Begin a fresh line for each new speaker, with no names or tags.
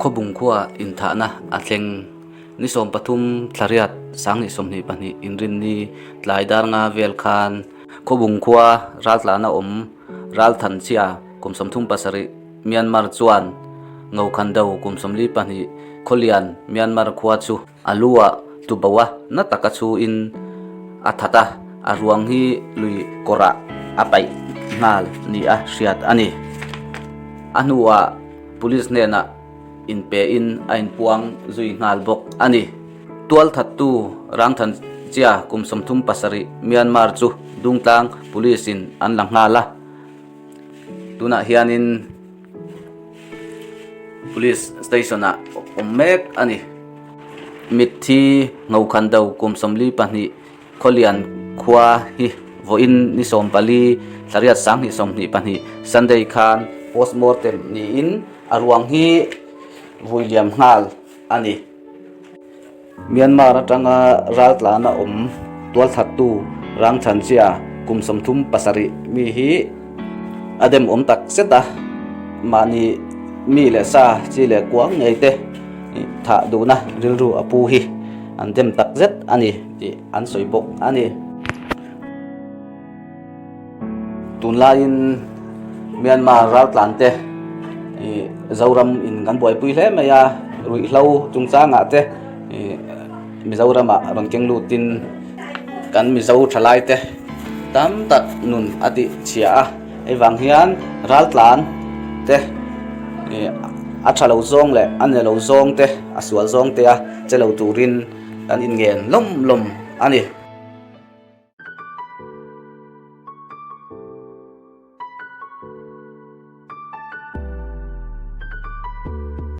Khawbung khuaah inthahna a thleng. Ni 13 Thlariat 2022 Inrinni tlai dar nga vel khan Khawbung khua raltlana awm Ralthanchhia kum 37 Myanmar chuan Ngokhandau kum 42 Khawlian Myanmar khua chu A lu ah tubo a na taka chhuin a that a, a ruang hi lui kawrah a paih nghal ni a hriat a ni. A hnuah police hnenah inpein a inpuang zui nghal bawk a ni. Tualthattu Rangthan Chia kum 37 Myanmar chu Dungtlang Police in an la nghal a, tunah hianin Police station ah awm mek a ni. Mitthi Ngokhandau kum 42 Khawlian khua hi vawiin ni 14 Thlariat 2022 Sunday khan postmortem niin a ruang hi vui liam nghal a ni. Myanmar atanga raltlana awm tualthattu Rangthanchia kum 37 mi hi a dem awm tak zet a, mahni mi leh sa chi leh kuang ngei te thah duhna rilru a pu hi an dem tak zet a ni tih an sawi bawk a ni. Tunlaiin Myanmar raltlan te Zoram in kan buaipui hle mai a, ruihhlo chungchangah te Mizoramah rawn keng lutin kan Mizo thalai te tam tak nun a tih chhia a, hei vang hian raltlan te a tha lo zawng leh a ni lo zawng te a sual zawng te a che lo turin kan inngen lawm lawm a ni.